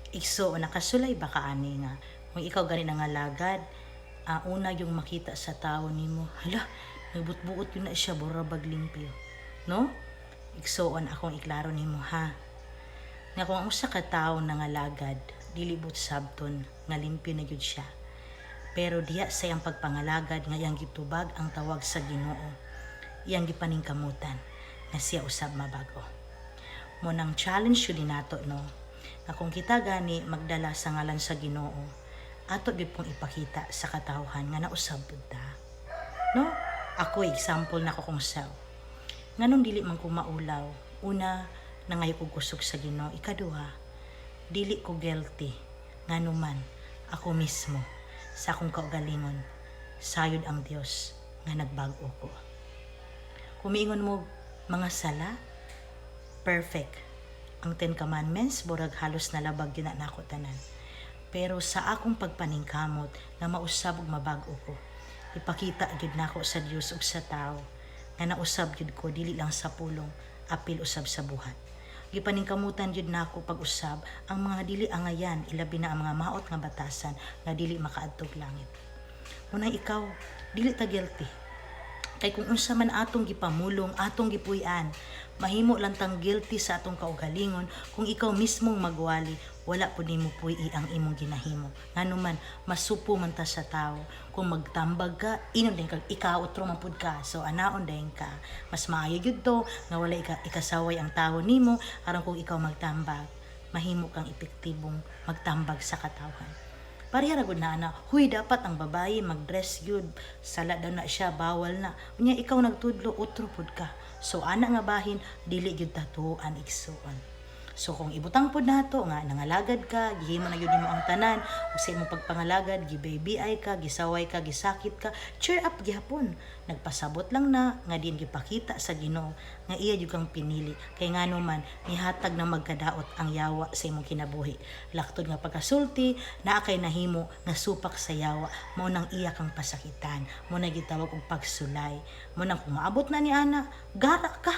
Igsoon, nakasulay ba ka ani nga kung ikaw gani nangalagad, una yung makita sa tao nimo, "Hala, nagbutbuot yun na siya, bura bag limpyo," no? Igsoon, akong iklaro nimo ha, nga kung ang usa ka tawo nangalagad, dili buot sabton nga limpyo na gyud siya. Pero diha sa iyang pagpangalagad nga iyang gitubag ang tawag sa Ginoo, iyang gipaningkamutan nga siya usab mabago. Mao nang challenge yun nato, no, nga kung kita gani magdala sa ngalan sa Ginoo, ato gyud pong ipakita sa katawhan nga nausab pud ta, no? Ako, example na ko kung self, nganong dili man ko maulaw? Una, nangayo kog kusog sa Ginoo. Ikaduha, dili ko guilty, ngano man ako mismo sa akong kaugalingon, sayod ang Dios nga nagbag-o ko. Kung miingon mo mga sala, perfect ang Ten Commandments, burag halos nalabag gyud na nako tanan. Pero sa akong pagpaningkamot nga mausab ug mabag-o ko, ipakita gyud nako sa Dios ug sa tao nga nausab gyud ko, dili lang sa pulong, apil usab sa buhat. Gipaningkamutan gyud nako pag-usab ang mga dili angayan, ilabi na ang mga maot nga batasan nga dili makaadtog langit. Muna ikaw, dili ta guilty. Kay kung unsa man atong gipamulong, atong gipuy-an. Mahimo lang tang guilty sa atong kaugalingon kung ikaw mismong magwali, wala pud nimo puy-i ang imong ginahimo. Ngano man, masupo man ta sa tao. Kung magtambag ka, inon din kag ikaw utro man pud ka. So anaon din ka. Mas maayo gyud to nga wala ikasaway ang tao nimo aron kung ikaw magtambag, mahimo kang epektibong magtambag sa katawhan. Pareha ra gud na ana, "Huy, dapat ang babae magdress gyud, sala daw na siya, bawal na." Unya ikaw nagtudlo, utro pud ka. So ana nga bahin, dili gyud tatuan, igsuon. So kung ibutang pod nato nga nangalagad ka, gihimo na gyud nimo ang tanan, ug sa imong pagpangalagad gibaybi ka, gisaway ka, gisakit ka, cheer up gihapon. Nagpasabot lang na nga diin gipakita sa Ginoo nga iya gyud kang pinili. Kay ngano man, nihatag na magkadaot ang yawa sa imong kinabuhi. Laktod nga pagkasulti, naa kay nahimo nga supak sa yawa, mao nang iya kang pasakitan, mao na gitawag og pagsulay. Mao nang kung maabot na ni ana, gara ka.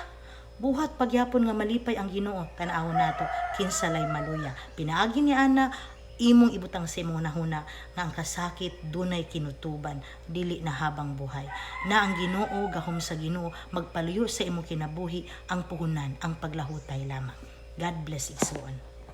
Buhat pagyapon nga malipay ang Ginoo, tan-awon nato kinsa lay maluya. Pinaagi ni ana, imong ibutang sa imong nahuna nga ang kasakit dunay kinutuban, dili na habang buhay. Na ang Ginoo, gahom sa Ginoo, magpaluyo sa imong kinabuhi, ang puhunan, ang paglahutay lamang. God bless, igsuon.